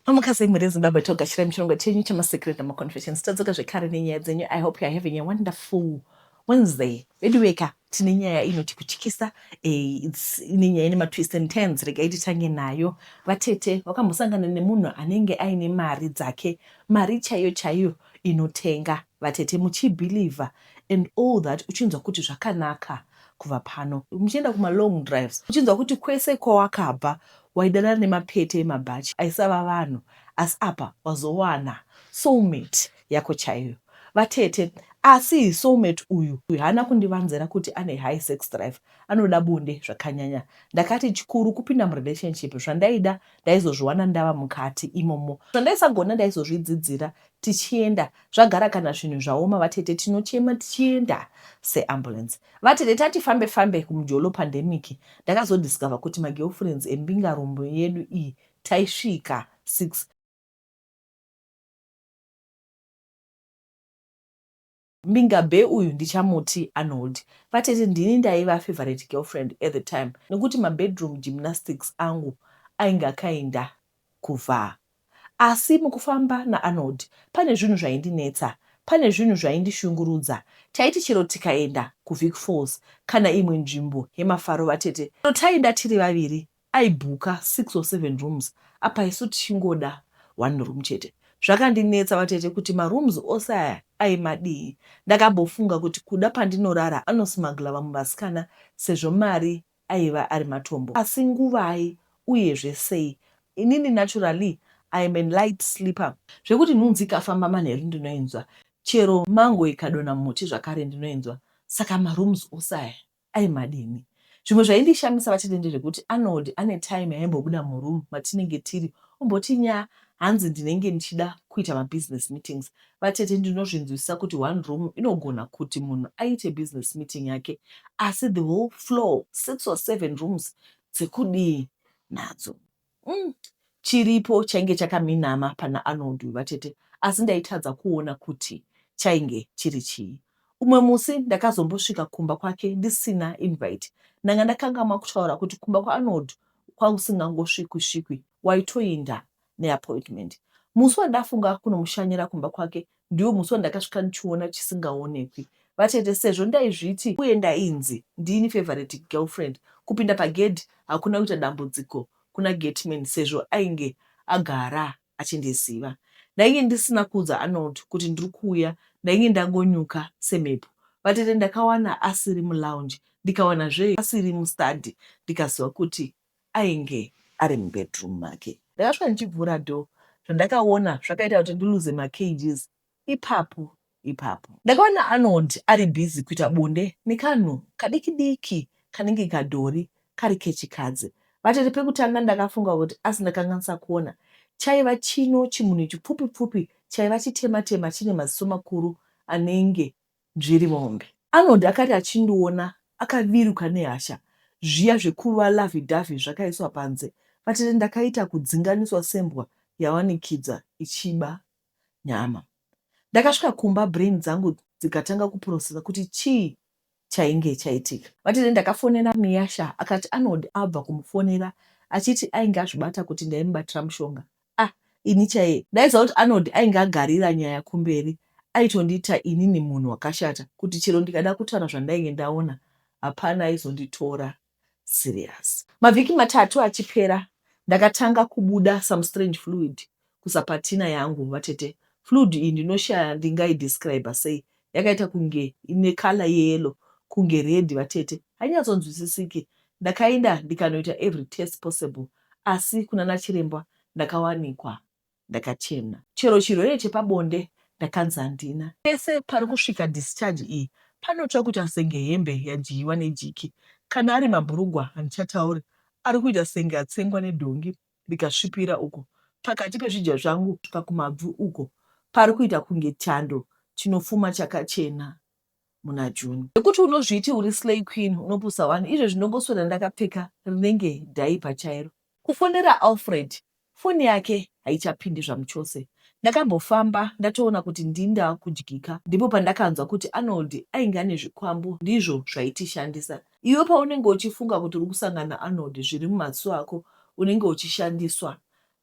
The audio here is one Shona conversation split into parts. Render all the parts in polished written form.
Mamuka sei mhuri yeZimbabwe? Togashira muchirongwa chenyu chemaSecret nemaConfessions. Tadzoka zvekare nenyaya dzenyu. I hope you are having a wonderful Wednesday. Veduweka, tine nyaya inoti kutyisa, ine nyaya ine matwist and turns. Regai titange nayo. Vatete vakambosangana nemunhu anenge aine mari dzake, mari chaiyo chaiyo inotenga. Vatete muchibhilivha and all that, uchinzwa kuti zvakanaka kuva pano, muchienda kumalong drives, uchinzwa kuti kwese kwawakabva waidanana nemapete emabhachi aisava vanhu, asi apa wazowana soulmate yako chaiyo, vatete. Asi soulmate uyu haana kundivanzira kuti ane high sex drive, anoda bonde zvakanyanya. Ndakati chikuru kupinda murelationship, zvandaida ndaizozviwana ndava mukati imomo, zvandaisagona ndaizozvidzidzira tichienda. Zvagara kana zvinhu zvaoma, vatete, tinochema tichienda seambulance. Vatete, tati fambe fambe kumujolo pandemic, ndakazodiscover kuti magirlfriends embingarumbo yedu iyi taisvika 6. Mbinga be uyu ndichamuti Arnold. Vatete, ndini ndaiva favorite girlfriend at the time nekuti mabedroom gymnastics angu ainge akaenda kuvha. Asi mukufamba naArnold pane zvinhu zvaindinetsa, pane zvinhu zvaindishungurudza. Taiti chero tikaenda kuVic Falls kana imwe nzvimbo yemafaro, vatete, chero taenda tiri vaviri aibhuka 6 or 7 rooms, apa isu tichingoda one room chete. Zvakandinetsa, vatete, kuti marooms ose aya aimadii. Ndakambofunga kuti kuda pandinorara anosmuggler vamwe vasikana sezvo mari aiva ari matombo. Asi nguvai uyezve sei? Inini naturally I am a light sleeper, zvekuti nhunzi ikafamba manheru ndinoinzwa, chero mango ikadonha mumuti zvakare ndinoinzwa. Saka marooms ose aya aimadini? Zvimwe zvaindishamisa, vatete, ndezvekuti Arnold ane time yaimbobuda muroom matinenge tiri omboti nya, hanzi ndinenge ndichida kuita mabusiness meetings. Vatete, ndinozvinzwisisa kuti one room inogona kuti munhu aite business meeting yake, asi the whole floor, 6 or 7 rooms, dzekudii nadzo? Chiripo chainge chakaminama pana Arnold uyu, vatete, asi ndaitadza kuona kuti chainge chiri chii. Umwe musi ndakazombosvika kumba kwake ndisina invite. Ndanga ndakangamwa kutaura kuti kumba kwaArnold kwausingangosvikwi svikwi, waitoinda neappointment. Musi wandafunga kunomushanyira kumba kwake ndiwo musi wandakasvika ndichiona chisingaonekwi, vatete. Sezvo ndaizviti uye ndainzi ndini favourite girlfriend, kupinda pagedhi hakuna kuita dambudziko kuna gateman sezvo ainge agara achindiziva. Ndainge ndisina kuudza Arnold kuti ndiri kuuya, ndainge ndangonyuka semhepo. Vatete, ndakawana asiri mulounge, ndikawanazve asiri mustudy, ndikaziva kuti ainge ari mubedroom make. Ndakasvika ndichivhura door, zvandakaona zvakaita kuti ndiluze makgs ipapo ipapo. Ndakaona Arnold ari busy kuita bonde nekanhu kadiki diki kanenge kadhori kari kechikadzi. Vatete, pekutanga ndakafunga kuti asi ndakanganisa kuona. Chaiva chino chimunhu chipfupi pfupi chaiva chitema tema chine maziso makuru anenge nzvirimombe. Arnold akati achindiona akaviruka nehasha, zviya zvekuva lovey dovey zvakaiswa panze. Vatete, ndakaita kudzinganiswa sembwa yawanikidza ichiba nyama. Ndakasvika kumba brain dzangu dzikatanga kuprocessa kuti chii chainge chaitika. Vatete, ndakafonera Miyasha akati Arnold abva kumufonera achiti ainge azvibata kuti ndaimubatira mushonga. Ah, ini chaiye ndaiziva kuti Arnold ainge agarira nyaya kumberi, aitondiita inini munhu wakashata kuti chero ndikada kutaura zvandainge ndaona hapana aizonditora serious. Mavhiki matatu achipera ndakatanga kubuda some strange fluid kusapatina yangu, vatete. Fluid iyi ndinoshaya ndingaidescriber sei, yakaita kunge ine colour yeyellow kunge red, vatete, hainyatsonzwisisiki. Ndakaenda ndikanoita every test possible asi kunana chiremba ndakawanikwa ndakachena. Chero chirwere chepabonde ndakanzi handina. Pese pari kusvika discharge iyi panotsva kuita senge hembe yadyiwa nejiki. Kana ari mabhurugwa handichatauri, ari kuita senge atsengwa nedhongi rikasvipira uko. Pakati pezvidya zvangu kusvika kumabvi uko pari kuita kunge chando chinofuma chakachena muna June. Zvekuti unozviti uri slay queen unopusa wani, izvezvi ndongoswera ndakapfeka rinenge dhaipa chairo. Kufonera Alfred foni yake haichapindi zvamuchose. Ndakambofamba ndatoona kuti ndini ndava kudyika ndipo pandakanzwa kuti Arnold ainge ane zvikwambo ndizvo zvaitishandisa. Iwe paunenge uchifunga kuti uri kusangana naArnold zviri mumaziso ako unenge uchishandiswa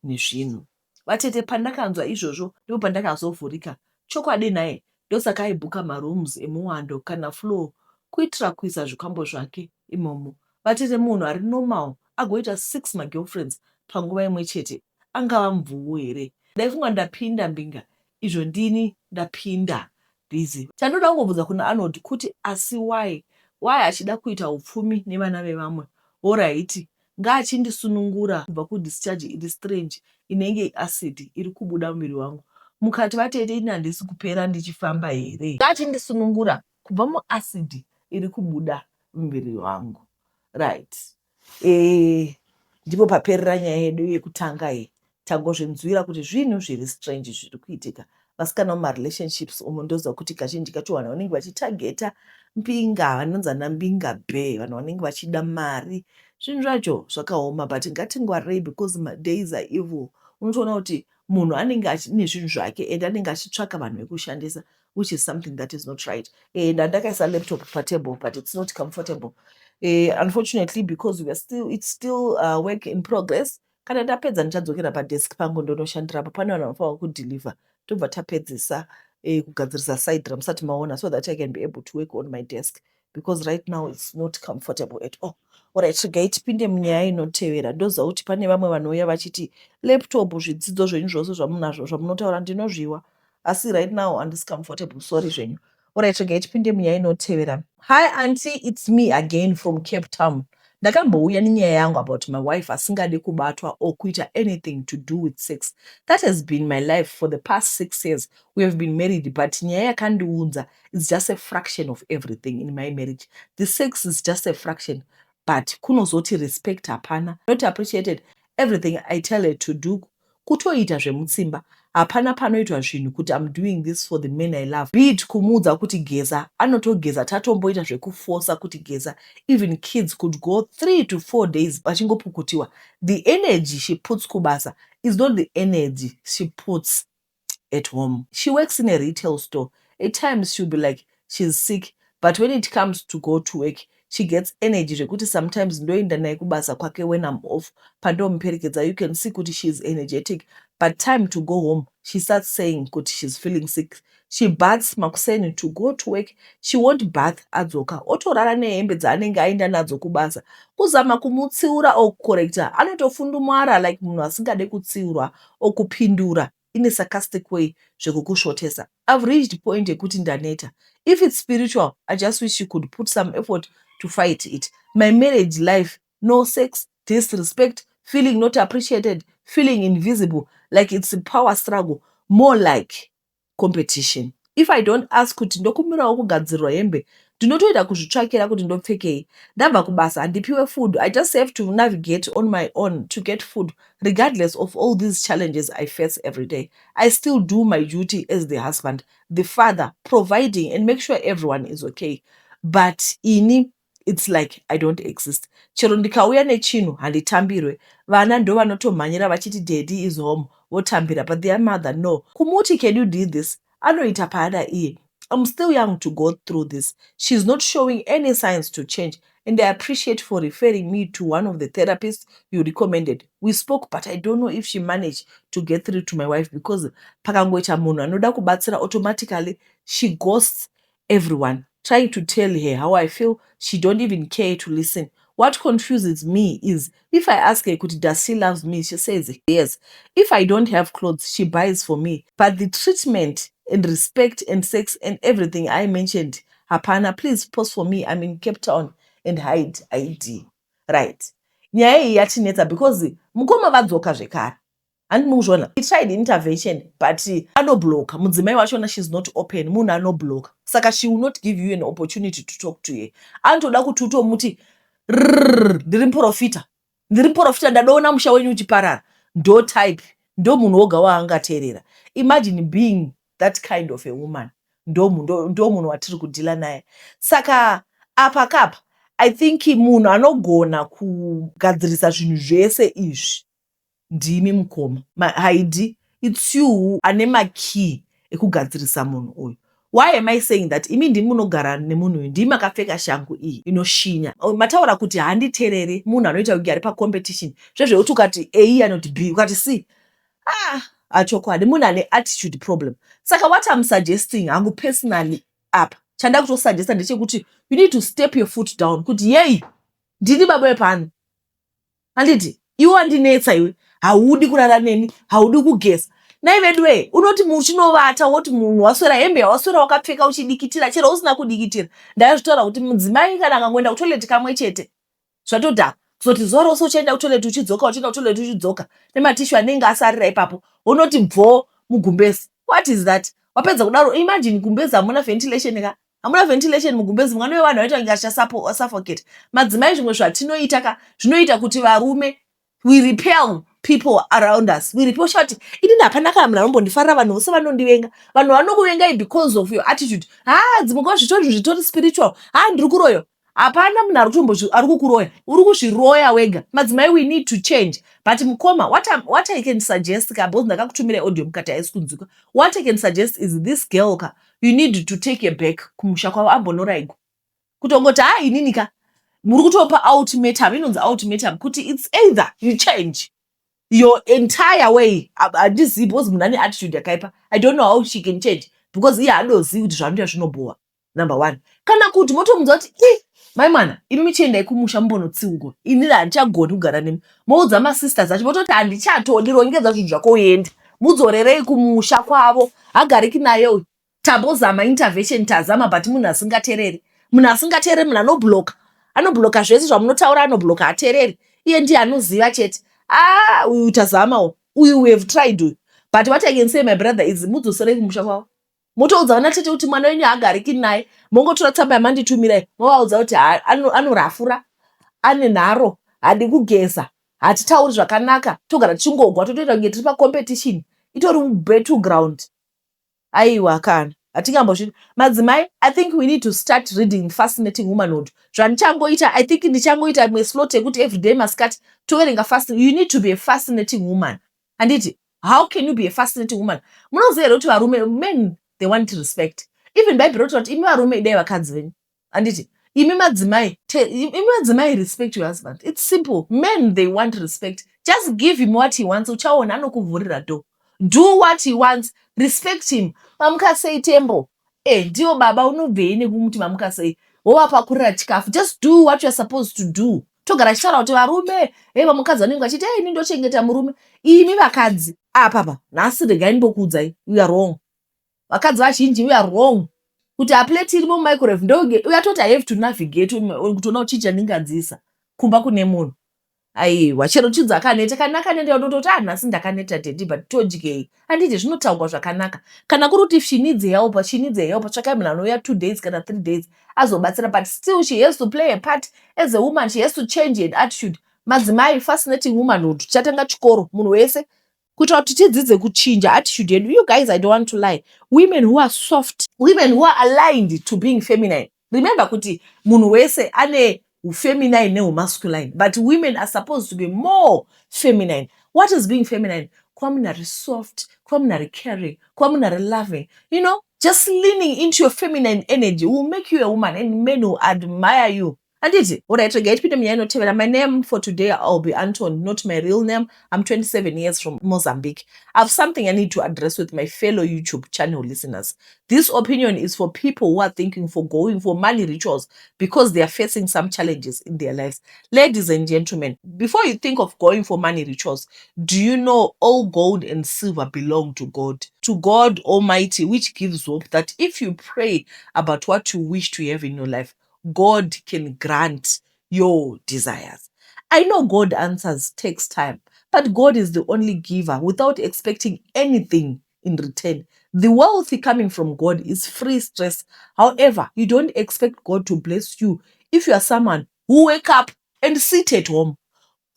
nezvinhu. Vatete, pandakanzwa izvozvo ndipo pandakazovhurika. Chokwadi nhai, ndosaka aibhuka marooms emuwando kana floor kuitira kuisa zvikwambo zvake imomo. Vatete, munhu ari normal agoita six magirlfriends panguva imwe chete angava mvuwu here? Ndaifunga ndapinda mbinga, izvo ndini ndapinda busy. Chandoda kungobvunza kuna Arnold kuti asi why? Why achida kuita upfumi nevana vevamwe? Horaiti, ngaachindisunungura kubva kudischarge iri strange inenge acid iri kubuda muviri wangu. Mukati vatete, ini handisi kupera ndichifamba here? Ngaachindisunungura kubva muacid iri kubuda muviri wangu. Right. Ndipo paperera nyaya yedu yekutanga iyi. Tangozvinzwira kuti zvinhu zviri strange zviri kuitika. Vasikana mumarelationships umu, ndoziva kuti kazhinji kacho vanhu vanenge vachitageta mbinga, vanonzi ana mbinga be, vanhu vanenge vachida mari. Zvinhu zvacho zvakaoma, but ngatingwarirei because madays are evil. Unotoona kuti munhu anenge aine zvinhu zvake and anenge achitsvaka vanhu vekushandisa, which is something that is not right. Ndandakaisa laptop patable, but it's not comfortable, unfortunately, because we are still it's still work in progress. Kana ndapedza ndichadzokera padesk pangu ndonoshandirapo. Pane vanhu vanofanira kudeliver, tobva tapedzisa kugadzirisa side ramusati maona, so that I can be able to work on my desk, because right now it's not comfortable at all. Alright, regai tipinde munyaya inotevera. Ndoziva kuti pane vamwe vanouya vachiti laptop, zvidzidzo zvenyu zvose zvamunazvo zvamunotaura ndinozviwa, asi right now handisi comfortable, sorry zvenyu. Alright, regai tipinde munyaya inotevera. Hi auntie, it's me again from Cape Town. Ndakambouya nenyaya yangu about my wife asingadi kubatwa or kuita anything to do with sex. That has been my life for the past 6 years we have been married, but nyaya yakandiunza is just a fraction of everything in my marriage. The sex is just a fraction, but kunozoti respect hapana, not appreciated. Everything I tell her to do, kutoita zvemutsimba, hapana panoitwa zvinhu kuti I'm doing this for the man I love. Be it kumuudza kuti geza, anotogeza tatomboita zvekufosa kuti geza. Even kids could go 3 to 4 days vachingopukutiwa. The energy she puts kubasa is not the energy she puts at home. She works in a retail store. At times she'll be like she's sick, but when it comes to go to work, she gets energy zvekuti sometimes ndoenda naye kubasa kwake when I'm off. Pandomuperekedza, you can see kuti she's energetic, but time to go home, she starts saying kuti she's feeling sick. She baths makuseni to go to work. She won't bath adzoka, otorara nehembe dzaanenge aenda nadzo kubasa. Kuzama kumutsiura or kukorekta, anotofundumwara like munhu asingade kutsiurwa or kupindura in a sarcastic way zvekukushotesa. I've reached point yekuti ndaneta. If it's spiritual, I just wish you could put some effort to fight it. My marriage life, no sex, disrespect, feeling not appreciated, feeling invisible, like it's a power struggle, more like competition. If I don't ask kuti ndokumirawo kugadzirirwa hembe, ndinotoita kuzvitsvakira kuti ndopfekei. Ndabva kubasa, handipiwe food. I just have to navigate on my own to get food. Regardless of all these challenges I face every day, I still do my duty as the husband, the father, providing and make sure everyone is okay, but ini it's like I don't exist. Chero ndikauya nechinhu handitambirwe. Vana ndo vanotomhanyira vachiti daddy is home, votambira, but their mother, no. Kumuti can you do this, anoita paada iye. I'm still young to go through this. She's not showing any signs to change, and I appreciate for referring me to one of the therapists you recommended. We spoke, but I don't know if she managed to get through to my wife, because pakangoita munhu anoda kubatsira, automatically she ghosts everyone. Trying to tell her how I feel, she don't even care to listen. What confuses me is if I ask her kuti does she loves me, she says yes. If I don't have clothes, she buys for me, but the treatment and respect and sex and everything I mentioned, hapana. Please post for me. I'm in Cape Town and hide ID. Right, nyaya iyi yatinetsa because mukoma vadzoka zvekare, handiti mukuzviona? He tried intervention, but anobloka. Mudzimai wachona, she's not open. Munhu anobloka, saka she will not give you an opportunity to talk to her. Anotoda kuti utomuti rrr, ndiri muprofita, ndiri muprofita, ndadoona musha wenyu uchiparara. Ndo type, ndo munhu woga waangateerera. Imagine being that kind of a woman. Ndo munhu watiri kudhila naye. Saka apa kapa, I think munhu anogona kugadzirisa zvinhu zvese izvi ndimi mukoma Haidi. It's you ane makey ekugadzirisa munhu uyu. Why am I saying that? Imi ndimi munogara nemunhu uyu, ndimi makapfeka shangu iyi inoshinya. Mataura kuti handiterere, munhu anoita kunge ari pacompetition, zvezvekuti ukati A anoti B, ukati C. Ah, achokwadi munhu ane attitude problem. Saka what I'm suggesting hangu personally apa, chanda kutosuggesta ndechekuti you need to step your foot down kuti yei, ndini baba wepano, handiti? Iwe wandinetsa iwe, haudi kurara neni, haudi kugeza. Nai vedu wee, unoti muchinovata woti munhu waswera hembe yawaswera wakapfeka uchidikitira, chero usina kudikitira. Ndaizvitaura kuti mudzimai kana akangoenda kutoilet kamwe chete, zvatodhakwa. Kuzoti zuva rose uchienda kutoilet uchidzoka, uchienda kutoilet uchidzoka, nematishu anenge asarira ipapo, unoti bvo mugumbezi. What is that? Wapedza kudaro, imagine gumbezi hamuna ventilation ka, hamuna ventilation mugumbezi. Mwana wevanhu vaita kunge achasuffocate. Madzimai, zvimwe zvatinoita ka, zvinoita kuti varume, we repel people around us, we repel shati. Inini hapana kana munhu anombondifarira, vanhu vose vanondivenga. Vanhu vanokuvengai because of your attitude. Ha, dzimwe nguva zvitori spiritual. Ha, ndiri kuroyiwa. Hapana munhu ari kutombo ari kukuroya, uri kuzviroya wega. Madzimai, we need to change. But mukoma, what I can suggest ka, because ndakakutumira audio mukati haisi kunzwika, what I can suggest is this girl ka, you need to take a back kumusha kwavo, ambonoraigwa kutongoti, ha, inini ka, muri kutopa ultimatum, inonzi ultimatum, kuti it's either you change your entire way. Handizivi, because munhu ane attitude yakaipa, I don't know how she can change, because iye haadozivi kuti zvaanoita zvinobhowa, number one. Kana kuti motomudza kuti, i mai mwana, imi michiendai kumusha mumbonotsiurwa, inini handichagoni kugara nemi. Moudza masisters acho, mototi handichatodi, rongedza zvinhu zvako uende, mudzorerei kumusha kwavo, hagariki naye uyu. Tambozama intervention, tazama, but munhu asingateereri, munhu asingateereri, munhu anoblocka, anoblocka zvese zvamunotaura, anoblocka, hateereri, iye ndiye anoziva chete. Ah, uyu tazamawo uyu, we have tried uyu. But what I can say, my brother, is mudzoserei kumusha kwavo, motoudza vana tete kuti mwana wenyu haagariki naye. Mongotora tsamba yamanditumirai, movaudza kuti anorafura, ane nharo, hadi kugeza, hatitauri zvakanaka, togara tichingogwa, totoita kunge tiri pacompetition, itori battle ground. Aiwa, kana hatingambozvii. Madzimai, I think we need to start reading Fascinating Womanhood. Zvandichangoita, I think ndichangoita imwe slot yekuti everyday masikati toverenga. You need to be a fascinating woman, handiti? How can you be a fascinating woman? Munoziva here kuti varume, men, they want respect? Even Bhaibheri rotaura kuti imi varume, idai vakadzi venyu, handiti? Imi madzimai, imi madzimai, respect your husband. It's simple. Men, they want respect. Just give him what he wants, uchaona anokuvhurira door. Do what he wants, respect him. Mamuka sei, Tembo? E, ndiwo baba, unobvei nekumuti mamuka sei? Wovapakurira chikafu. Just do what you are supposed to do. Togara chitaura kuti varume, e, vamukadzi vanenge vachiti, ei, ini ndochengeta murume. Imi vakadzi apapa, nhasi regai ndimbokuudzai, you are wrong. Vakadzi vazhinji, we are wrong kuti aplate irimo mumicrowave ndoge uyatoti I have to navigate kutoona kuti chii chandingadziisa kumba kune munhu. Aiwa, chero chinzi akaneta, kana akaneta, unototi, ah, nhasi ndakaneta daddy, but todyei, handiti? Zvinotaurwa zvakanaka. Kana kuri kuti if she needs help, she needs help. Tsvakai munhu anouya 2 days kana 3 days azobatsira, but still she has to play a part as a woman. She has to change an attitude. Madzimai, Fascinating Womanhood, tichatanga chikoro munhu wese kuitira kuti tidzidze kuchinja attitude yedu. You guys, I don't want to lie, women who are soft, women who are aligned to being feminine. Remember kuti munhu wese ane ufeminine neumasculine, but women are supposed to be more feminine. What is being feminine? Kuva munhu ari soft, kuva munhu ari caring, kuva munhu ari loving, just leaning into your feminine energy will make you a woman and men will admire you, handiti? Alright, regai tipinde munyaya inotevera. My name for today, I'll be Anton, not my real name. I'm 27 years, from Mozambique. I have something I need to address with my fellow YouTube channel listeners. This opinion is for people who are thinking for going for money rituals because they are facing some challenges in their lives. Ladies and gentlemen, before you think of going for money rituals, do you know all gold and silver belong to God, to God Almighty, which gives hope that if you pray about what you wish to have in your life, God can grant your desires? I know God answers takes time, but God is the only giver without expecting anything in return. The wealth coming from God is free stress. However, you don't expect God to bless you if you are someone who wake up and sit at home.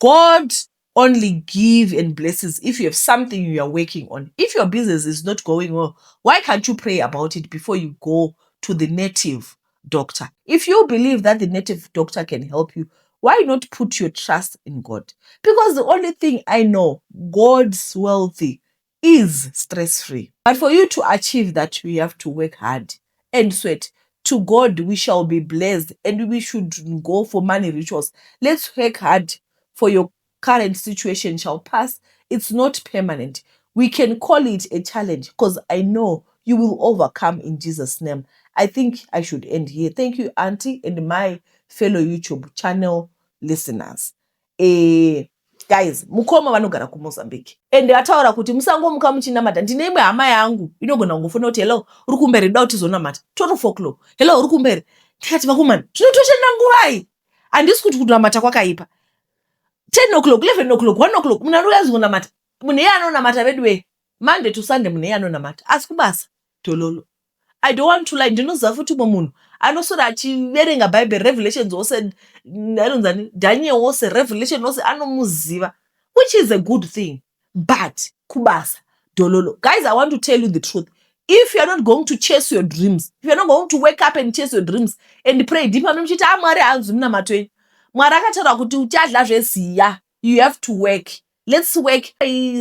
God only give and blesses if you have something you are working on. If your business is not going well, why can't you pray about it before you go to the native doctor? If you believe that the native doctor can help you, why not put your trust in God? Because the only thing I know, God's wealthy is stress free. But for you to achieve that, you have to work hard and sweat. To God, we shall be blessed and we should go for money rituals. Let's work hard, for your current situation shall pass. It's not permanent. We can call it a challenge because I know you will overcome in Jesus' name. I think I should end here. Thank you, Auntie, and my fellow YouTube channel listeners. Guys, mukoma vanogara kuMozambique ende vataura kuti musangomuka muchinamata. Ndine imwe hama yangu inogona kungofona kuti, "Hello, uri kumberi, ndoda kuti tizonamata." Total folklore. "Hello, uri kumberi?" Ndikati, "Vakomana, zvinotoshanda nguvai?" Handisi kuti kunamata kwakaipa. 10 o'clock, 11 o'clock, 1 o'clock, munhu anouya azonamata. Munhu iye anonamata veduwe, Monday to Sunday munhu iye anonamata, asi kubasa dololo. I don't want to lie, ndinoziva futi umwe munhu anoswera achiverenga Bhaibheri, Revelations wose, anonzani, Daniel wose, Revelation wose anomuziva, which is a good thing, but kubasa dololo. Guys, I want to tell you the truth. If you are not going to chase your dreams, if you are not going to wake up and chase your dreams and pray deep, muchiti, "A, Mwari haanzwi munamato yenyu." Mwari akataura kuti uchadya zveziya. You have to work. Let's work.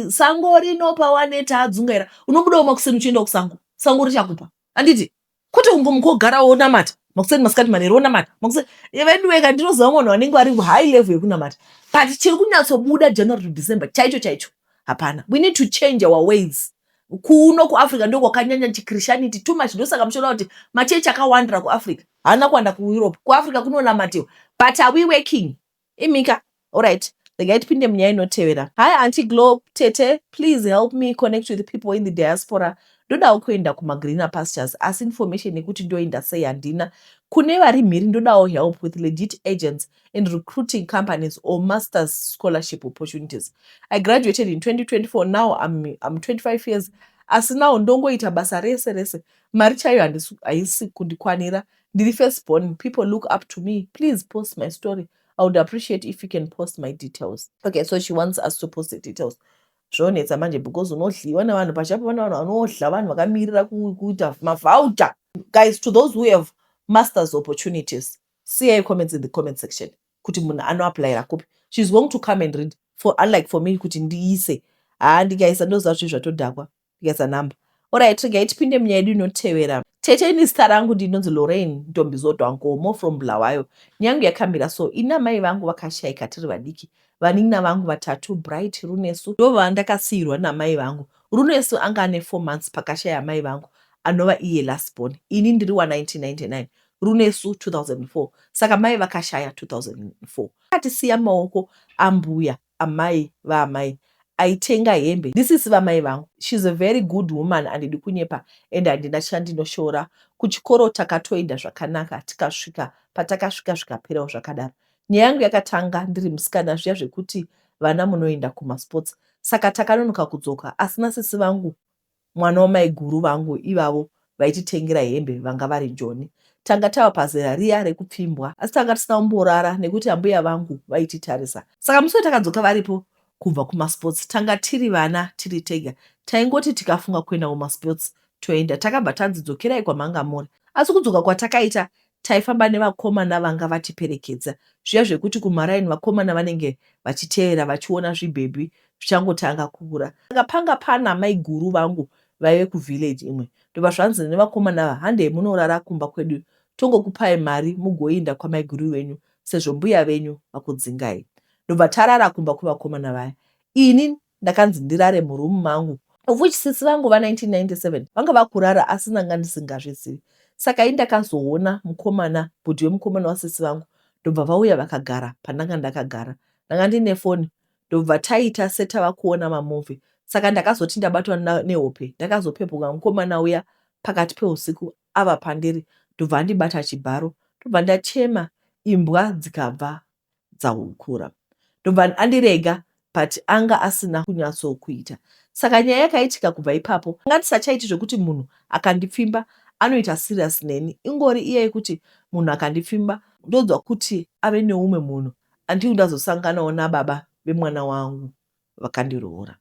Sango rinopa waneta adzungaira. Unobudawo makuseni uchienda kusango, sango richakupa, handiti? Kwete kungomukogara wonamata makuseni, masikati, manheru, wonamata makuseni. Veduweka, ndinoziva vanhu vanenge vari high level yekunamata, but chiri kunyatsobuda January to December chaicho chaicho hapana. We need to change our ways. Kuno kuAfrica ndo kwakanyanya chiChristianity too much. Ndosaka muchiona kuti machechi akawandira kuAfrica, haana kuwanda kuEurope. KuAfrica kunonamatiwa, but are we working, imika? Alright, regai tipinde munyaya inotevera. "Hi, Auntie Globe, tete, please help me connect with people in the diaspora. Ndodawo kuenda kumagreener pastures, asi information yekuti ndoenda sei handina. Kune vari mhiri, ndodawo help with legit agents and recruiting companies or masters scholarship opportunities. I graduated in 2024. Now I'm 25 years, asi now ndongoita basa rese rese. Mari chaiyo haisi kundikwanira. Ndiri firstborn, people look up to me. Please post my story. I would appreciate if you can post my details." Okay, so she wants us to post the details. Zvonetsa manje because unodliwa nevanhu pachapo. Pane vanhu vanodla vanhu vakamirira kuita mavoucher. Guys, to those who have masters opportunities, siyai comments in the comment section kuti munhu anoapplyira kupi. She's going to come and read for, unlike for me kuti ndiise. Haa, ndikaisa ndoziva zvinhu zvatodhakwa ndikaisa namba. Alright, regai tipinde munyaya yedu inotevera. "Tete, ini zita rangu ndinonzi Lorraine Ntombizodwa Nkomo from Bulawayo. Nyangu yakamira so: ini amai vangu vakashayika tiri vadiki. Vanin'ina vangu vatatu, Bright, Runesu, ndo vandakasiyirwa namai vangu. Runesu anga ane 4 months pakashaya amai vangu, anova iye last born. Ini ndiri wa1999, Runesu 2004, saka mai vakashaya 2004. Akatisiya maoko ambuya, amai vaamai, aitenga hembe. Ndisisi vamai vangu. She's a very good woman, handidi kunyepa and handina chandinoshora. Kuchikoro takatoenda zvakanaka, tikasvika patakasvika, zvikaperawo zvakadaro. Nyaya yangu yakatanga ndiri musikana, zviya zvekuti vana munoenda kumasports. Saka takanonoka kudzoka, asi nasisi vangu, mwana wamaiguru vangu, ivavo vaititengera hembe, vanga vari Joni. Tanga tava pazera riya rekupfimbwa, asi tanga tisina kumborara nekuti ambuya vangu vaititarisa. Saka musi wetakadzoka varipo kubva kumasports, tanga tiri vana tiri tega. Taingoti tikafunga kuenda kumasports toenda. Takabva tanzi, 'Dzokerai kwamanga muri.' Asi kudzoka kwatakaita, taifamba nevakomana vanga vatiperekedza, zviya zvekuti kumaraini vakomana vanenge vachiteera vachiona zvibhebhi zvichangotanga kukura. Saka panga pana maiguru vangu vaive kuvillage imwe. Ndobva zvanzi nevakomana ava, 'Handei munorara kumba kwedu, tongokupai mari mugoinda kwamaiguru venyu sezvo mbuya venyu vakudzingai.' Ndobva tarara kumba kwevakomana vaya. Ini ndakanzi ndirare murumu mangu, of which sisi vangu va1997 vanga vakurara, asi ndanga ndisingazvizivi. Saka ini ndakazoona mukomana, bhudhi wemukomana wasisi vangu, ndobva vauya vakagara pandanga ndakagara. Ndanga ndine foni, ndobva taita setava kuona mamovie. Saka ndakazoti ndabatwa nehope, ndakazopepuka mukomana uya pakati peusiku ava pandiri, ndobva andibata chibharo, ndobva ndachema, imbwa dzikabva dzahukura, ndobva andirega, but anga asina kunyatsokuita. Saka nyaya yakaitika kubva ipapo, anga ndisachaiti zvekuti munhu akandipfimba anoita serious neni. Ingori iya yekuti munhu akandipfimba ndonzwa kuti ave neumwe munhu, andii. Ndazosanganawo nababa vemwana wangu vakandiroora.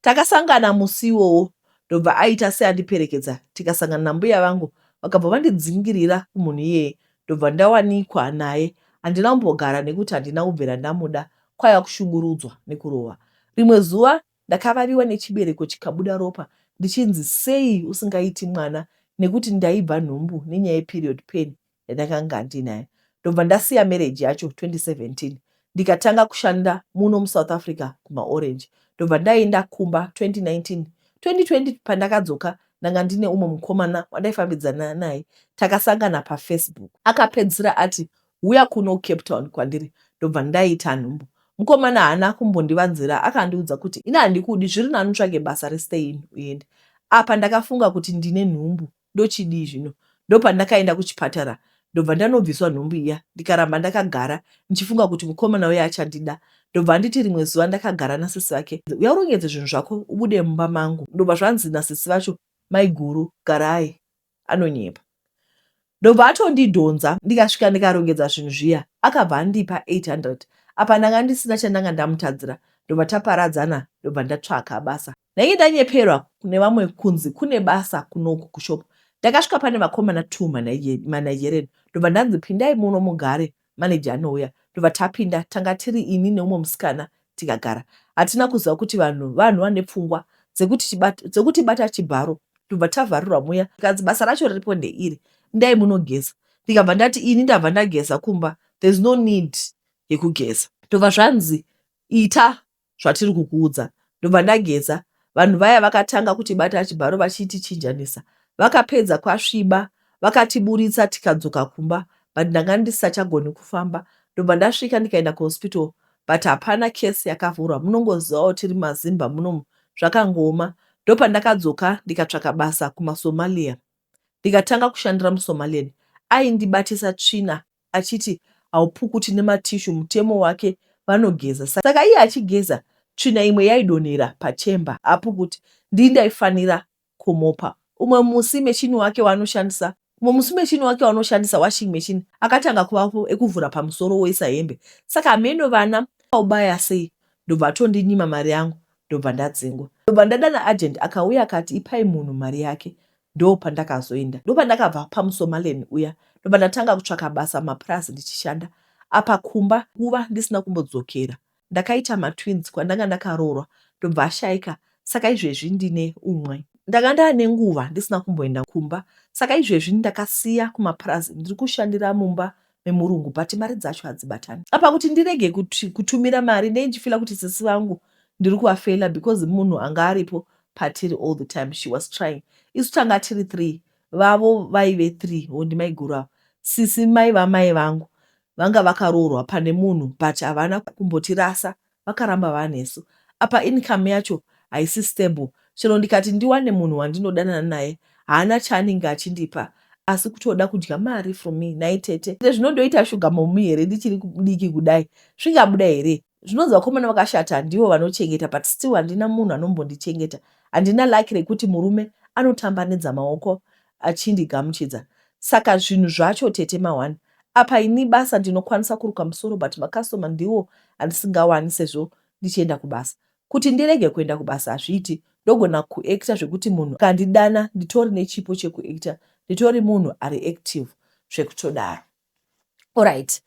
Takasangana musi iwowo, ndobva aita seandiperekedza. Tikasangana nambuya vangu, vakabva vandidzingirira kumunhu iyeye, ndobva ndawanikwa naye. Handina kumbogara nekuti handina kubvira ndamuda, kwaiva kushungurudzwa nekurova. Rimwe zuva ndakavaviwa nechibereko chikabuda ropa, ndichinzi sei usingaiti mwana, nekuti ndaibva nhumbu nenyaya yeperiod pain yandakanga ndinayo. Ndobva ndasiya marriage yacho 2017. Ndikatanga kushanda muno muSouth Africa kumaOrange. Ndobva ndaenda kumba 2019. 2020 pandakadzoka ndanga ndine umwe mukomana wandaifambidzana naye. Takasangana paFacebook. Akapedzisira ati huya kuno kuCape Town kwandiri ndobva ndaita nhumbu. Mukomana haana kumbondivanzira akandiudza kuti ini handikudi zviri nani utsvage basa restay in uende. Apa ndakafunga kuti ndine nhumbu ndochidii zvino. Ndopandakaenda kuchipatara ndobva ndanobviswa nhumbu iya ndikaramba ndakagara ndichifunga kuti mukomana uya achandida. Ndobva anditi rimwe zuva ndakagara nasisi vake uya urongedze zvinhu zvako ubude mumba mangu. Ndobva zvanzi nasisi vacho maiguru garai anonyepa. Ndobva atondidhonza ndikasvika ndikarongedza zvinhu zviya akabva andipa 800 apa ndanga ndisina chandanga ndamutadzira ndobva taparadzana ndobva ndatsvaka basa. Ndainge ndanyeperwa kune vamwe kunzi kune basa kunoku kushop. Ndakasvika pane vakomana two maNigerian ndobva ndanzi pindai muno mugare manager anouya ndobva tapinda tanga tiri ini neumwe musikana tikagara. Hatina kuziva kuti vanhu vanhu vane pfungwa dzekutibata chibharo ndobva tavharirwa muya tikanzi basa racho riripo ndeiri indai munogeza ndikabva ndati ini ndabva ndageza kumba there's no need yekugeza. Ndobva zvanzi ita zvatiri kukuudza. Ndobva ndageza. Vanhu vaya vakatanga kutibata chibharo vachitichinjanisa. Vakapedza kwasviba vakatiburitsa tikadzoka kumba but ndanga ndisisachagoni kufamba. Ndobva ndasvika ndikaenda kuhospital but hapana case yakavhurwa munongozivawo tiri maZimba munomu zvakangooma. Ndopandakadzoka ndikatsvaka basa kumaSomalia ndikatanga kushandira muSomalian aindibatisa tsvina achiti haupukuti nematishu mutemo wake vanogeza saka iye achigeza tsvina imwe yaidonhera pachemba apukuti ndini ndaifanira kumopa umwe musi machine wake waanoshandisa umwe musi machine wake waanoshandisa washing machine akatanga kuvapo ekuvhura pamusoro woisa hembe saka hameno vana ubaya sei ndobva atondinyima mari yangu ndobva ndadzingwa ndobva ndadana agent akauya akati ipai munhu mari yake Ndopandakazoenda. Ndopandakabva pamuSomalian uya ndobva ndatanga kutsvaka basa mumapurazi ndichishanda. Apa kumba nguva ndisina kumbodzokera. Ndakaita matwins kwandanga ndakaroorwa ndobva ashaika saka izvezvi ndine umwe. Ndanga ndaane nguva ndisina kumboenda kumba saka izvezvi ndakasiya kumapurazi ndiri kushandira mumba memurungu but mari dzacho hadzibatani. Apa kuti ndirege kutumira mari ndeinchifila kuti sisi vangu ndiri kuvafeila because munhu anga aripo patiri all the time she was trying isu tanga tiri three vavo vaive three ho ndimaiguru ava sisi mai vamai vangu vanga vakaroorwa pane munhu but havana kumbotirasa vakaramba vanesu apa income yacho haisi stable chero ndikati ndiwane munhu wandinodanana naye haana chaanenge achindipa asi kutoda kudya mari from me nhai tete zvinondoita sugar mommy here ndichiri mudiki kudai zvingabuda here Zvinonzi vakomana vakashata ndivo vanochengeta but still handina munhu anombondichengeta. Handina luck rekuti murume anotambanidza maoko achindigamuchidza. Saka zvinhu zvacho tete ma one. Apa ini basa ndinokwanisa kuruka musoro but macustomer ndiwo andisingawani sezvo ndichienda kubasa. Kuti ndirege kuenda kubasa hazviiti ndogona kuactor zvekuti munhu akandidana nditori nechipo chekuactor nditori munhu ari active zvekutodaro. Alright.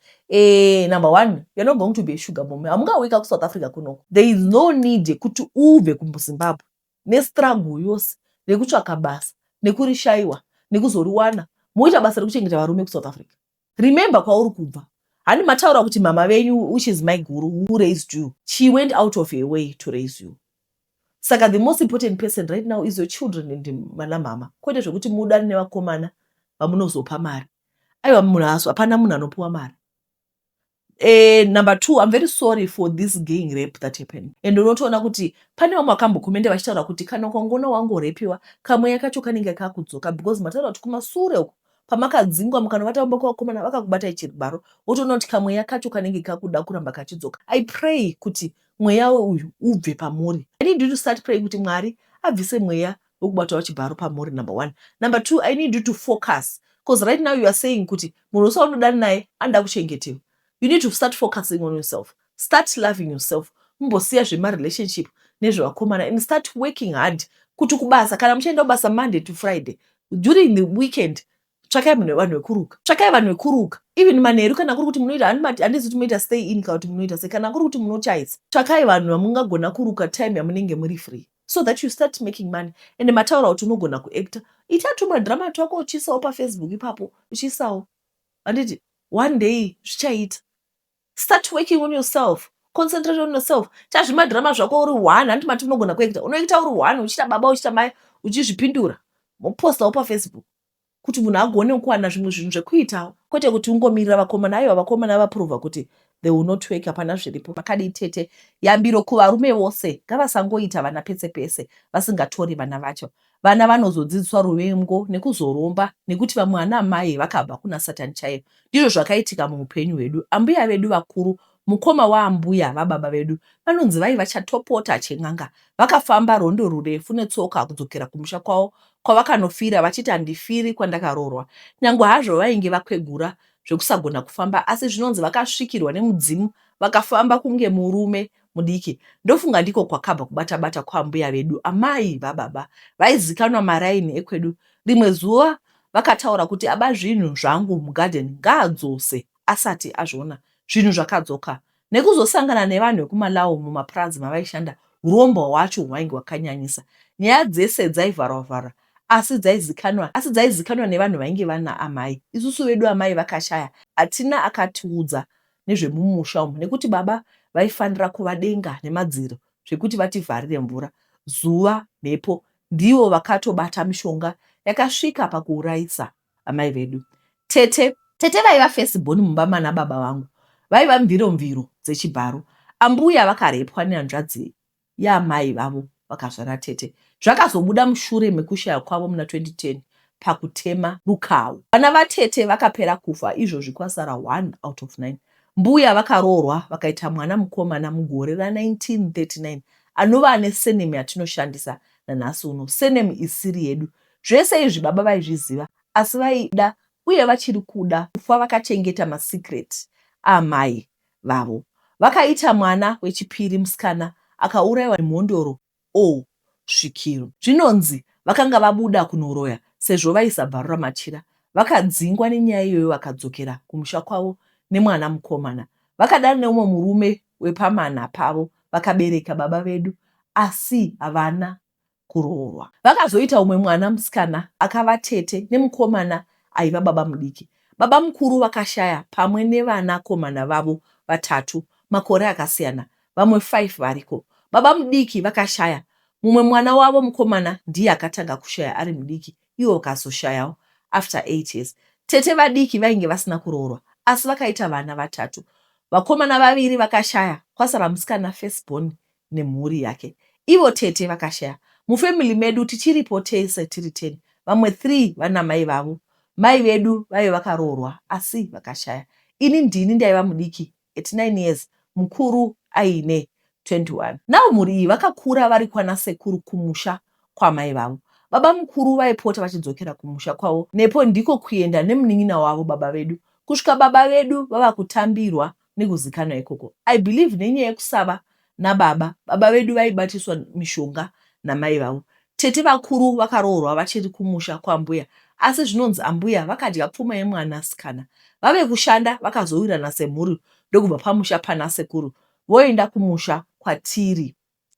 Number one, you're not going to be a sugar mommy. Hamungauyi kuSouth Africa kuno. There is no need yekuti ubve kuZimbabwe nestruggle yose nekutsvaka basa nekurishayiwa nekuzoriwana moita basa rekuchengeta varume kuSouth Africa. Remember kwauri kubva. Hani mataura kuti mama venyu which is maiguru who raised you. She went out of her way to raise you. Saka the most important person right now is your children and vana mama. Kwete zvekuti mudane nevakomana vamunozopa mari. Aiwa munhu haasi hapana munhu anopiwa mari. Number two, I'm very sorry for this gang rape that happened. And unotoona kuti pane vamwe vakambokomenda vachitaura kuti kana ukangoona wangorepiwa kamweya kacho kanenge kakudzoka because mataura kuti kumasure uko pamakadzingwa mukanovata vamba kwavakomana vakakubatai chibharo wotoona kuti kamweya kacho kanenge kakuda kuramba kachidzoka. I pray kuti mweya uyu ubve pamuri. I need you to start praying kuti Mwari abvise mweya wekubatwa chibharo pamuri number one. Number two, I need you to focus because right now you are saying kuti munhu wese waunodana naye anoda kuchengetewa. You need to start focusing on yourself. Start loving yourself. Mumbosiya zvemarelationship nezvevakomana and start working hard kuti kubasa kana muchienda kubasa Monday to Friday during the weekend tsvakai munhu vanhu vekuruka tsvakai vanhu vekuruka even manheru kana kuri kuti munoita handizi kuti munoita stay in kana kuti munoita sei kana kuri kuti munochaisa tsvakai vanhu vamungagona kuruka time yamunenge muri free so that you start making money ende mataura kuti unogona kuacta ita tumadrama twako uchiisawo pafacebook ipapo uchiisawo handiti one day zvichaita. Start working on yourself. Concentrate on yourself. Chazvimadhirama zvako uri one, handiti mati unogona kuekita. Unoekita uri one, uchiita baba, uchiita mai, uchizvipindura. Mopostawo paFacebook kuti munhu agone kuwana zvimwe zvinhu zvekuitawo. Kwete kuti ungomirira vakomana. Aiwa, vakomana vaprova kuti they will not work, hapana zviripo. Makadii tete? Yambiro kuvarume vose, ngavasangoita vana pese pese vasingatori vana vacho. Vana vanozodzidziswa ruvengo nekuzoromba nekuti vamwe ana amai vakabva kuna Satani chaiyo. Ndizvo zvakaitika muupenyu hwedu. Ambuya vedu vakuru, mukoma waambuya vababa vedu, vanonzi vaiva chatopota chen'anga. Vakafamba rwendo rurefu netsoka kudzokera kumusha kwavo kwavakanofira vachiti handifiri kwandakaroorwa. Nyangwe hazvo vainge vakwegura zvekusagona kufamba asi zvinonzi vakasvikirwa nemudzimu vakafamba kunge murume mudiki. Ndofunga ndiko kwakabva kubata-bata kwaambuya vedu, amai vababa. Vaizikanwa maraini ekwedu. Rimwe zuva vakataura kuti aba zvinhu zvangu mugarden ngaadzose asati azviona. Zvinhu zvakadzoka. Nekuzosangana nevanhu vekuMalawi mumapurazi mavaishanda, hurombwa hwacho hwainge hwakanyanyisa. Nyaya dzese dzaivharwa-vharwa asi dzaizikanwa asi dzaizikanwa nevanhu vainge vana amai. Isusu vedu amai vakashaya hatina akatiudza nezvemumusha umu nekuti baba vaifanira kuva denga nemadziro zvekuti vativharire mvura, zuva, mhepo. Ndivo vakatobata mishonga yakasvika pakuurayisa amai vedu. Tete. Tete vaiva first born mumba mana baba vangu. Vaiva mviro mviro dzechibharo. Ambuya vakarepwa nehanzvadzi yaamai vavo vakazvara tete. Zvakazobuda mushure mekushaya kwavo muna 2010 pakutema rukawo. Vana vatete vakapera kufa izvozvi kwasara one out of nine. Mbuya vakaroorwa vakaita mwana mukomana mugore ra 1939 anova ane surname yatinoshandisa nanhasi uno, surname isiri yedu. Zvese izvi baba vaizviziva asi vaida uye vachiri kuda kufa vakachengeta masecret aamai vavo. Vakaita mwana wechipiri musikana akauraiwa nemhondoro or svikiro. Zvinonzi vakanga vabuda kunoroya sezvo vaisabvarura machira. Vakadzingwa nenyaya iyoyo vakadzokera kumusha kwavo nemwana mukomana. Vakadana neumwe murume wepamana pavo vakabereka baba vedu asi havana kuroorwa. Vakazoita umwe mwana musikana akava tete nemukomana aiva babamudiki. Babamukuru vakashaya pamwe nevanakomana vavo vatatu makore akasiyana, vamwe five variko. Babamudiki vakashaya, mumwe mwana wavo mukomana ndiye akatanga kushaya ari mudiki ivo vakazoshayawo after eight years. Tete vadiki vainge vasina kuroorwa asi vakaita vana vatatu. Vakomana vaviri vakashaya kwasara musikana first born nemhuri yake. Ivo tete vakashaya. Mufamily medu tichiripo tese tiri ten. Vamwe three vanamai vavo. Mai vedu vaive vakaroorwa asi vakashaya. Ini ndini ndaiva mudiki at nine years mukuru aine 21. Now mhuri iyi vakakura vari kwana sekuru kumusha kwamai vavo. Babamukuru vaipota vachidzokera kumusha kwavo nepo ndiko kuenda nemunin'ina wavo baba vedu kusvika baba vedu vava kutambirwa nekuzikanwa ikoko. I believe nenyaya yekusava nababa, baba vedu vaibatiswa mishonga namai vavo. Tete vakuru vakaroorwa vachiri kumusha kwaambuya asi zvinonzi ambuya vakadya pfuma yemwana sikana. Vave kushanda vakazowirirana semhuri ndokubva pamusha pana sekuru voenda kumusha kwatiri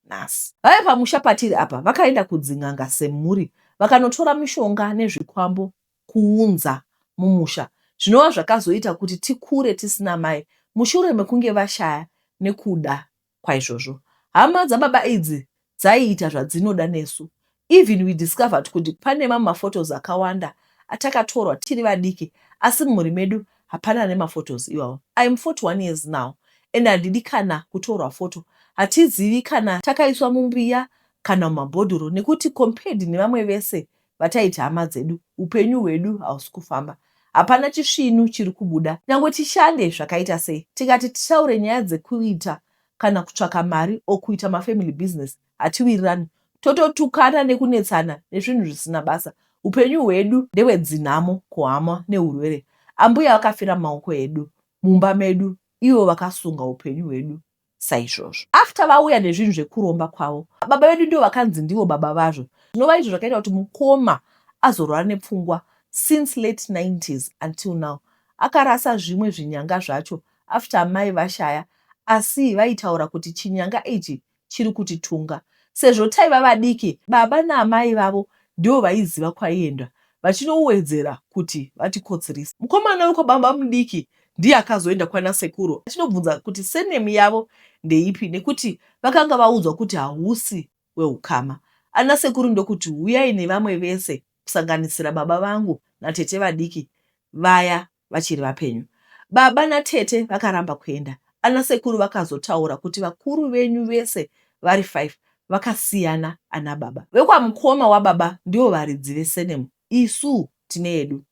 nhasi. Vave pamusha patiri apa vakaenda kudzin'anga semhuri vakanotora mishonga nezvikwambo kuunza mumusha zvinova zvakazoita kuti tikure tisina mai mushure mekunge vashaya nekuda kwaizvozvo. Hama dzababa idzi dzaiita zvadzinoda nesu. Even we discovered kuti pane mamwe maphotos akawanda atakatorwa tiri vadiki asi mumhuri medu hapana ane maphotos iwawo. I am 41 years now and handidi kana kutorwa photo. Hatizivi kana takaiswa mumbiya kana mumabhodhoro nekuti compared nevamwe vese vataiti hama dzedu, upenyu hwedu hausi kufamba. Hapana chisvinu chiri kubuda. Nyangwe tishande zvakaita sei, tikati titaure nyaya dzekuita kana kutsvaka mari or kuita mafamily business hatiwirirani. Tototukana nekunetsana nezvinhu zvisina basa. Upenyu hwedu ndehwedzinhamo kuhama nehurwere. Ambuya vakafira mumaoko edu mumba medu ivo vakasunga upenyu hwedu saizvozvo. After vauya nezvinhu zvekuromba kwavo, baba vedu ndivo vakanzi ndivo baba vazvo zvinova izvo zvakaita kuti mukoma azorwara nepfungwa since late 90s until now. Akarasa zvimwe zvinyanga zvacho after amai vashaya asi vaitaura kuti chinyanga ichi chiri kutitunga. Sezvo taiva vadiki, baba naamai vavo ndivo vaiziva kwaiendwa vachinowedzera kuti vatikotsirise. Mukomana wekwababamudiki Ndiye akazoenda kwana sekuru achinobvunza kuti surname yavo ndeipi nekuti vakanga vaudzwa kuti hausi weukama. Ana sekuru ndokuti huyai nevamwe vese kusanganisira baba vangu natete vadiki vaya vachiri vapenyu. Baba natete vakaramba kuenda. Ana sekuru vakazotaura kuti vakuru venyu vese vari 5 vakasiyana ana baba. Vekwamukoma wababa ndivo varidzi vesurname isu tine yedu.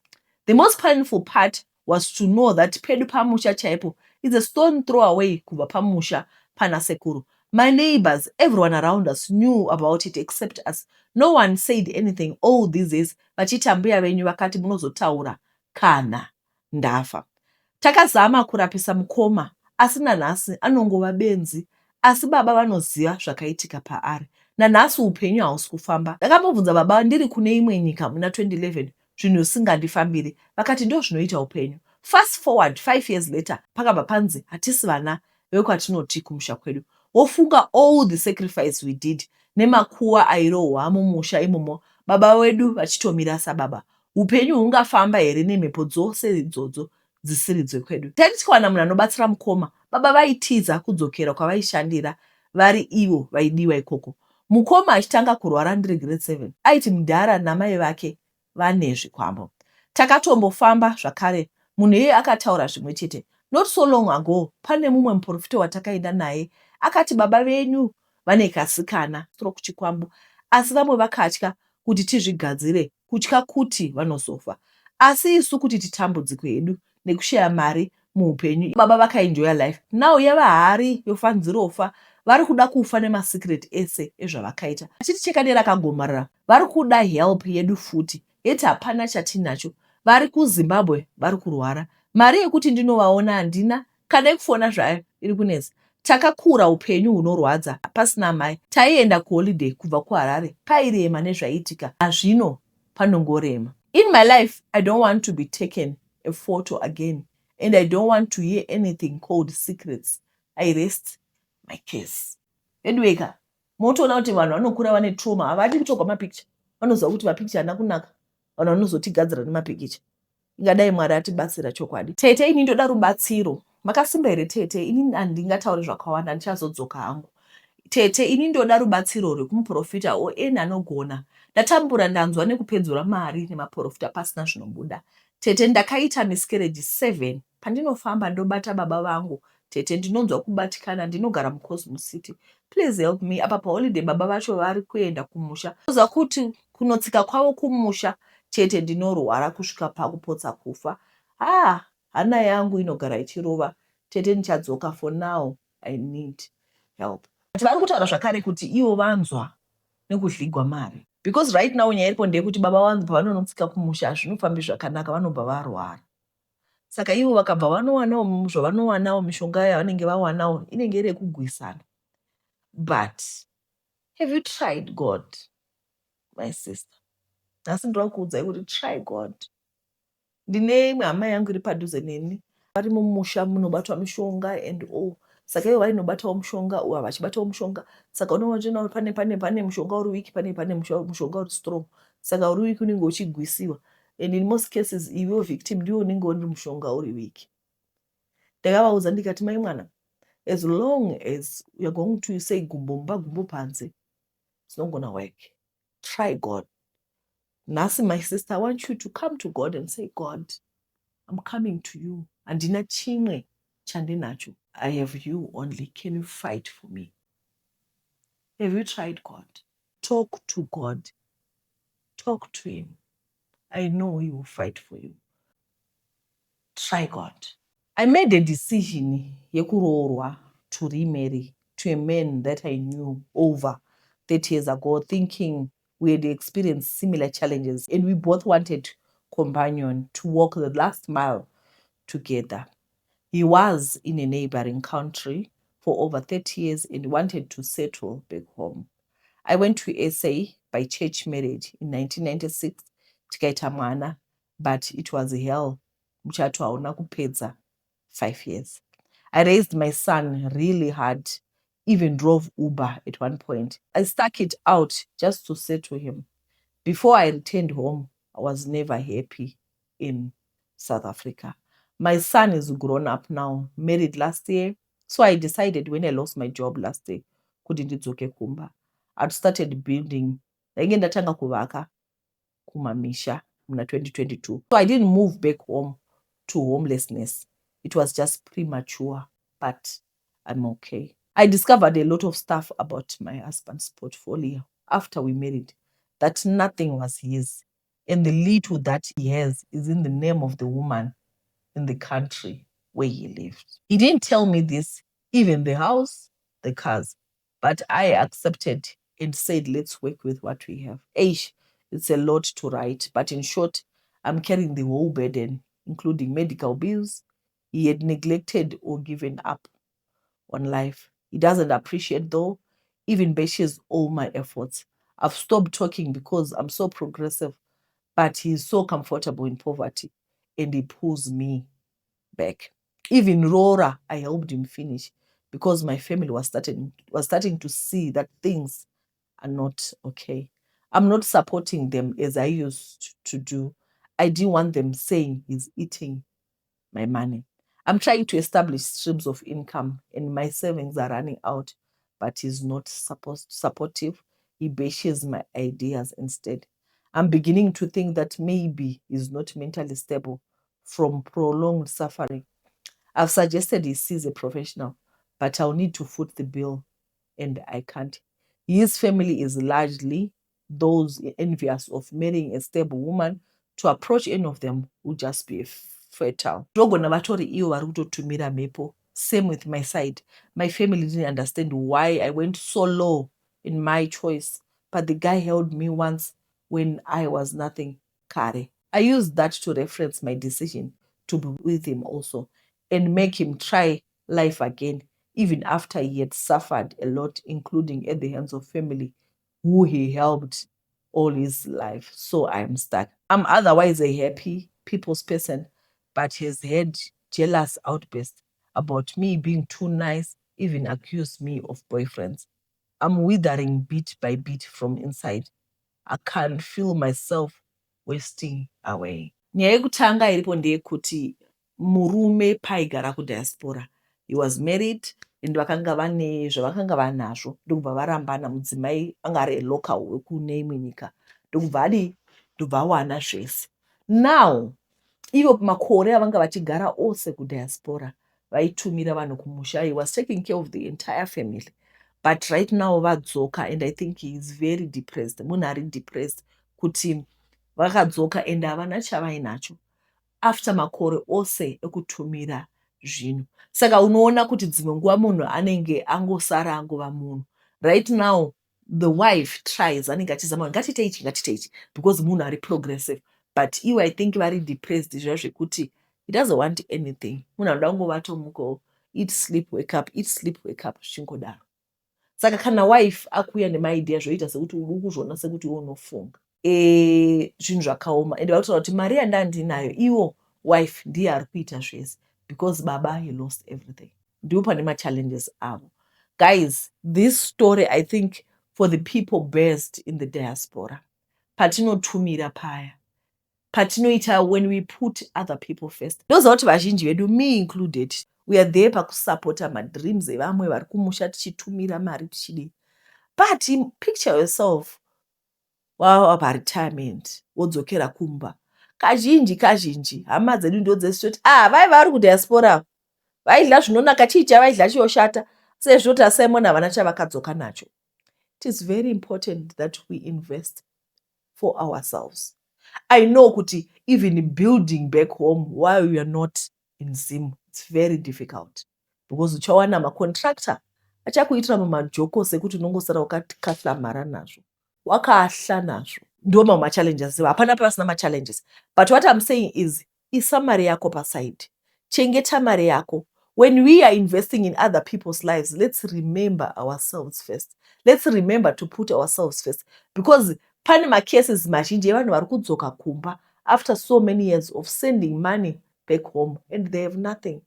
The most painful part was to know that pedu pamusha chaipo is a stone throw away kubva pamusha pana sekuru. My neighbours, everyone around us knew about it except us. No one said anything all these years vachiti ambuya venyu vakati munozotaura kana ndafa. Takazama kurapisa mukoma asi nanhasi anongova benzi asi baba vanoziva zvakaitika paari. Nanhasi upenyu hausi kufamba. Ndakambobvunza baba ndiri kune imwe nyika muna 2011 zvinhu zvisingandifambiri vakati ndozvinoita upenyu. Fast forward 5 years later pakabva panzi hatisi vana vekwatinoti kumusha kwedu. Wofunga all the sacrifice we did nemakuva airohwa mumusha imomo baba vedu vachitomira sababa. Upenyu hungafamba here nemhepo dzose idzodzo dzisiri dzekwedu? Taiti tikawana munhu anobatsira mukoma, baba vaitiza kudzokera kwavaishandira vari ivo vaidiwa ikoko. Mukoma achitanga kurwara ndiri grade 7 aiti mudhara namai vake vane zvikwambo. Takatombofamba zvakare munhu iyeye akataura zvimwe chete. Not so long ago pane mumwe muporofita watakaenda naye akati baba venyu vane kasikana stroke chikwambo asi vamwe vakatya kuti tizvigadzire kutya kuti vanozofa asi isu kuti titambudzike hedu nekushaya mari muupenyu. Baba vakaenjoya life now yava hari yofanzirofa vari kuda kufa nemasecret ese ezvavakaita vachiticheka nerakagomarara vari kuda help yedu futi yet hapana chatinacho vari kuZimbabwe vari kurwara mari yekuti ndinovaona handina kana yekufona zvayo iri kunetsa. Takakura upenyu hunorwadza pasina amai. Taienda kuholiday kubva kuHarare pairema nezvaiitika nazvino panongorema. In my life I don't want to be taken a photo again and I don't want to hear anything called secrets. I rest my case. Anyway ka motoona kuti vanhu vanokura vane trauma havadi kutorwa mapicture vanoziva kuti mapicture haana kunaka vanhu vanozotigadzira nemapikicha. Ingadai Mwari atibatsira chokwadi. Tete ini ndoda rubatsiro. Makasimba here tete ini handingataure zvakawanda ndichazodzoka hangu. Tete ini ndoda rubatsiro rwekumuprofita or any anogona. Ndatambura ndanzwa nekupedzura mari nemaprofita pasina zvinobuda. Tete ndakaita miscarriage 7 pandinofamba ndobata baba vangu tete ndinonzwa kubatikana ndinogara muCosmo City please help me apa paholiday baba vacho vari kuenda kumusha ndoziva kuti kunotsika kwavo kumusha chete ndinorwara kusvika pakupotsa kufa haa hana yangu inogara ichirova tete ndichadzoka for now I need help. But vari kutaura zvakare kuti ivo vanzwa nekudligwa mari. Because right now nyaya iripo ndeyekuti baba vangu pavanonotsika kumusha hazvinofambi zvakanaka vanobva varwara. Saka ivo vakabva vanowanawo zvavanowanawo mishonga yavanenge vawanawo inenge iri yekugwisana. But have you tried God my sister? Nhasi ndoda kukuudzai kuti try God. Ndine imwe hama yangu iri padhuze neni vari mumusha munobatwa mishonga and all saka ivo vainobatawo mushonga uva vachibatawo mushonga saka unoona pane pane pane mushonga uri weak pane pane mushonga uri strong saka uri weak unenge uchigwisiwa and in most cases iwewo victim ndiwe unenge uri mushonga uri weak. Ndakavaudza ndikati mai mwana as long as youare going to say gumbo mumba gumbo panze it's not gonna work. Try God. Nhasi my sister I want you to come to God and say God I'm coming to you handina chimwe chandinacho I have you only can you fight for me. Have you tried God? Talk to God. Talk to him. I know he will fight for you. Try God. I made a decision yekuroorwa to remarry to a man that I knew over 30 years ago thinking we had experienced similar challenges and we both wanted companion to walk the last mile together. He was in a neighboring country for over 30 years and wanted to settle back home. I went to SA by church marriage in 1996 tikaita mwana but it was hell muchato hauna kupedza 5 years. I raised my son really hard even drove Uber at one point. I stuck it out just to settle him. Before I returned home, I was never happy in South Africa. My son is grown up now, married last year. So I decided when I lost my job last year kuti ndidzoke kumba. I'd started building. Ndainge ndatanga kuvaka kumamisha muna 2022. So I didn't move back home to homelessness. It was just premature, but I'm okay. I discovered a lot of stuff about my husband's portfolio after we married, that nothing was his. And the little that he has is in the name of the woman in the country where he lived. He didn't tell me this, even the house, the cars, but I accepted and said, "Let's work with what we have." Eish, it's a lot to write, but in short, I'm carrying the whole burden, including medical bills. He had neglected or given up on life. He doesn't appreciate, though, even bashes all my efforts. I've stopped talking because I'm so progressive, but he's so comfortable in poverty and he pulls me back. Even roora, I helped him finish because my family was starting to see that things are not okay. I'm not supporting them as I used to do. I didn't want them saying he's eating my money. I'm trying to establish streams of income and my savings are running out, but he's not supposed supportive. He bashes my ideas instead. I'm beginning to think that maybe he's not mentally stable from prolonged suffering. I've suggested he sees a professional, but I'll need to foot the bill and I can't. His family is largely those envious of marrying a stable woman. To approach any of them would just be fatal. Ndogona vatori ivo vari kutotumira mhepo. Same with my side. My family didn't understand why I went so low in my choice, but the guy held me once when I was nothing kare. I used that to reference my decision to be with him also and make him try life again, even after he had suffered a lot, including at the hands of family who he helped all his life. So I'm stuck. I'm otherwise a happy people's person, but has had jealous outbursts about me being too nice, even accused me of boyfriends. I'm withering bit by bit from inside. I can't feel myself wasting away. Nyaya yekutanga iripo ndeyekuti murume paaigara kudiaspora, he was married and vakanga vane zvavakanga vanazvo, ndokubva varambana. Mudzimai anga ari local wekune imwe nyika, ndokubva adii, ndobva awana zvese. Now ivo makore avanga vachigara ose kudiaspora, vaitumira vanhu kumusha. He was taking care of the entire family, but right now vadzoka and I think he is very depressed. Munhu ari depressed kuti vakadzoka and havana chavainacho after makore ose ekutumira zvinhu. Saka unoona kuti dzimwe nguva munhu anenge angosara angova munhu. Right now the wife tries, anenge achizama, "Ngatiite ichi, ngatiite ichi," because munhu ari progressive, but iwe, I think vari depressed zviya zvekuti he doesn't want anything. Munhu anoda kungovatomukawo, eat, sleep, wake up, eat, sleep, wake up, zvichingodaro. Saka kana wife akuuya nemaidea, zvoita sekuti uri kuzviona sekuti iwe unofunga. Zvinhu zvakaoma. Ende vakutaura kuti mari yandandinayo, iwo wife ndiye ari kuita zvese because baba, he lost everything. Ndipo pane machallenges avo. Guys, this story, I think for the people based in the diaspora, patinotumira paya, patinoita, when we put other people first, ndoziva kuti vazhinji vedu, me included, we are there pakusapota madreams evamwe vari kumusha, tichitumira mari, tichidii. But picture yourself wava paretirement, wodzokera kumba. Kazhinji kazhinji hama dzedu ndo dzesitoti, "Ah, vaiva vari kudiaspora, vaidya zvinonaka, chii chavaidya chiyoshata?" Sezvo taSimon havana chavakadzoka nacho. It is very important that we invest for ourselves. I know kuti even building back home while you are not in Zim, it's very difficult because uchawana macontractor achakuitira mumajoko sekuti unongosara wakakahlamara nazvo, wakahla nazvo. Ndo mamwe machallenges. Hapana pasina machallenges, but what I'm saying is, isa mari yako paside, chengeta mari yako. When we are investing in other people's lives, let's remember ourselves first. Let's remember to put ourselves first, because pane macases mazhinji evanhu vari kudzoka kumba after so many years of sending money back home and they have nothing.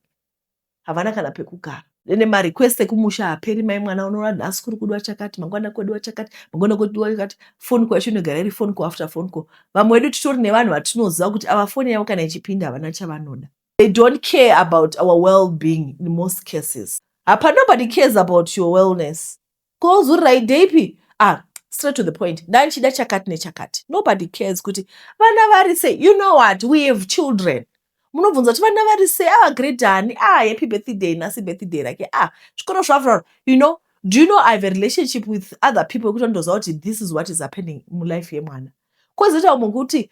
Havana kana pekugara. Ende marequest ekumusha haperi. Mai mwana, unoona nhasi kuri kudiwa chakati, mangwana kodiwa chakati, mangwana kodiwa chakati. Phone call yacho inogara iri phone call after phone call. Vamwe vedu titori nevanhu vatinoziva kuti ava foni yavo kana ichipinda havana chavanoda. They don't care about our well-being in most cases. Hapa nobody cares about your wellness. Kozurira ideipi? Ah, straight to the point. Ndanchida chakati nechakati. Nobody cares kuti vana vari sei. You know what? We have children. Munobvunza kuti vana vari sei? Ava grade ani? Ah, happy birthday, nhasi birthday rake. Ah, zvikoro zvavhurwa. Do you know I have a relationship with other people kuti vandoziva kuti this is what is happening mulife yemwana. Kwozoita umwe kuti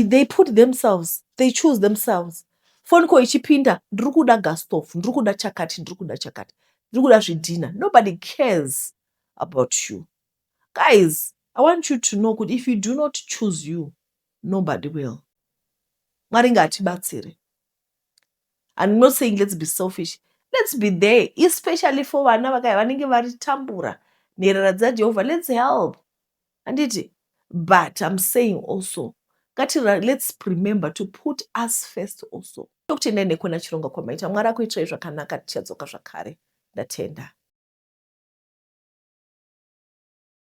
they put themselves, they choose themselves. Phone call ichipinda, ndiri kuda gas stove, ndiri kuda chakati, ndiri kuda chakati, ndiri kuda zvidhina. Nobody cares about you. Guys, I want you to know kuti if you do not choose you, nobody will. Mwari ngaatibatsire. I'm not saying let's be selfish. Let's be there, especially for vana vakai vanenge varitambura. Nherera dzaJehovha, let's help. Handiti? But I'm saying also, ngati let's remember to put us first also. Tokutendai nekuona chirongwa kwamaita. Mwari akuitirai zvakanaka, tichadzoka zvakare. Ndatenda.